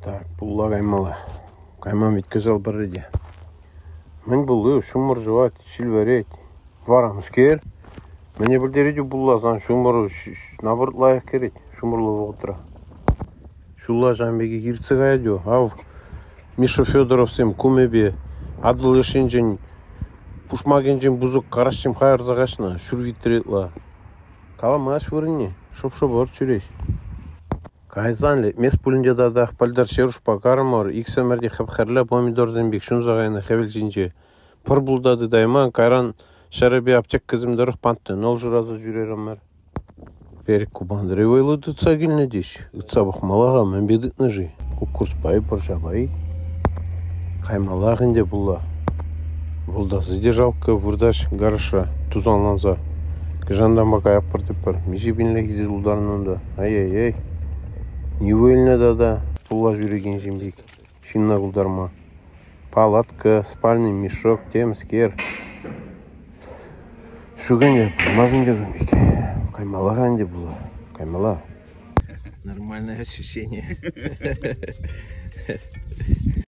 Так, пулла каймалла. Кайман вӗт кӑҫал пӗрре те. Мӗн пулли, ҫумӑр ҫӑвать, ҫил вӗрет. Вара мӗскер? Мӗне пӗлтерет пулла сан ҫумӑр наоборот лайӑх кӗрет ҫумӑрлӑ вӑхӑтра. Ҫулла ҫавӑн пекех иртсе каять ав Миша Федоровсем кумӗпе Атӑл леш енчен пушмакӗнчен пысӑк караҫсем хайӑрса каҫнӑ ҫур витре ытла. Каламасть вырӑнне, шӑп-шӑпӑрт ҫӳреҫ. Кайсан лекмест пулин те татах, пӗлтӗр Ҫерушпа карӑмӑр, иксӗмӗр те хӗп-хӗрлӗ помидорсем пек ҫунса кайнӑ хӗвел ҫинче. Пӗр пулта тытайман, кайран ҫӗрӗпе аптекӑсем тӑрӑх пантенол шыраса ҫӳрерӗмӗр. Перек купантӑри вӑйлӑ тытса килнӗ теҫ. Ыйтса пӑхмалла-ха, мӗнпе тытнӑ-ши? Куккурспа-и, пӑрҫапа-и? Каймаллах ӗнтӗ пулла. Вӑлтасси те жалко выртаҫ гаражра тусанланса. Кӑҫантанпа каятпӑр тетпӗр. Миҫе пинлӗх илсе тултарнӑ унта. Ай-яй-яй. Нива илнӗ тата пулла ҫӳрекен ҫын пек. Ҫынна култарма. Палатка, спальный мешок, темскер. Ҫук ӗнтӗ, пулмасть ӗнтӗ кун пек. Каймалла-ха ӗнтӗ пулла. Каймалла. Нормальное ощущение.